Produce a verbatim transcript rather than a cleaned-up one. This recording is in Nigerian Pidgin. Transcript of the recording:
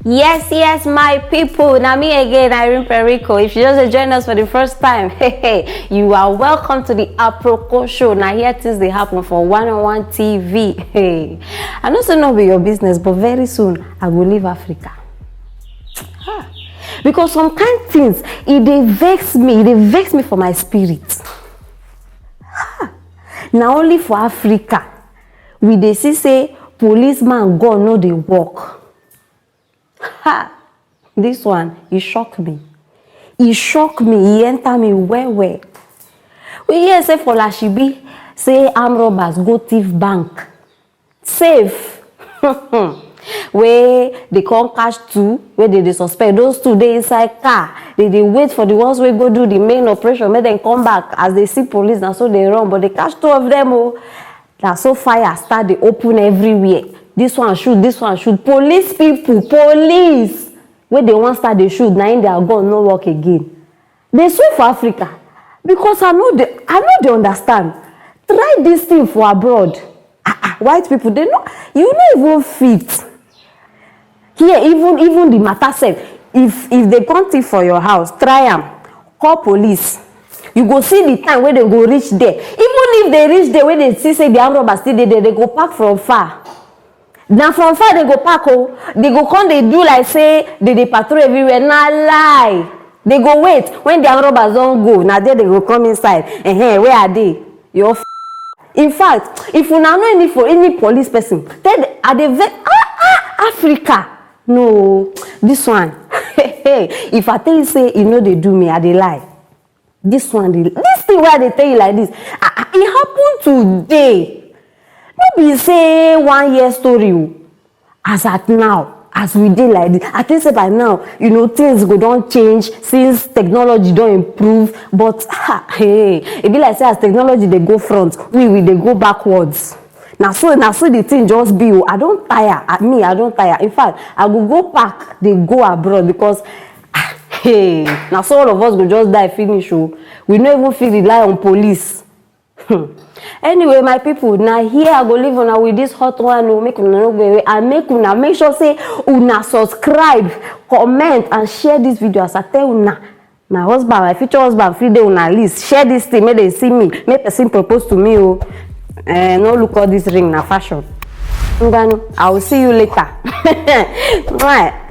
Yes, yes, my people. Now me again, Irene Perico. If you just join us for the first time, hey, hey, you are welcome to the Aproko Show. Now here things they happen for one on one T V. Hey, I know say no be your business, but very soon I will leave Africa. Ah, because some kind things, it dey vex me, it dey vex me for my spirit. Ah, na only for Africa we dey see say policeman gun no dey work. Ha! This one, e shock me. E shock me, e enter me well well. We hear say for Lashibi, say armed robbers go thief bank. Safe. Wey they come catch two, wey they dey suspect. Those two dey inside car. They dey wait for the ones wey go do the main operation, make dem come back. As they see police, na so they run. But they catch two of them o. Na so fire start dey open everywhere. This one shoot, this one shoot. Police people, police. Wey they wan start dey shoot, na im their gun no work again. Dey sue for Africa because I no dey, I no dey understand. Try this thing for abroad. Ah, ah, white people, they no, you no even fit. Here, even, even the matter sef, if, if they come thief for your house, try am, call police. You go see the time wey they go reach there. Even if they reach there, wey they see say the armed robbers still dey there, they go park from far. Na from far they go park o. They go come dey do like say they dey patrol everywhere. Na lie. They go wait when the armed robbers don go. Na there they go come inside. Ehen, where are they? Your f-, in fact, if una know any for any police person, tell them, I dey vex. Ah, ah, Africa. No, this one. If I tell you say e no dey do me, I dey lie. This one, dey, this thing wey I dey tell you like this, ah, ah, e happen today. No be say one year story o. As at now, as we dey like this, I think say by now, you know, things go don change since technology don improve. But, ah, hey, e be like say as technology dey go front, we, we dey go backwards. Na so, na so the thing just be o. I don tire. I, me, I don tire. In fact, I go go pack dey go abroad because, ah, hey, na so all of us go just die finish o. We no even fit rely on police. Hmm. Anyway, my people, na here I go leave una with this hot one o. Make una no go away and make una make sure say una subscribe, comment and share this video. As I tell una, my husband, my future husband, fit dey una list. Share this thing, make dem see me, make person propose to me o. Eh, no look all this ring, na fashion. Ngbanu, I will see you later. Mwah.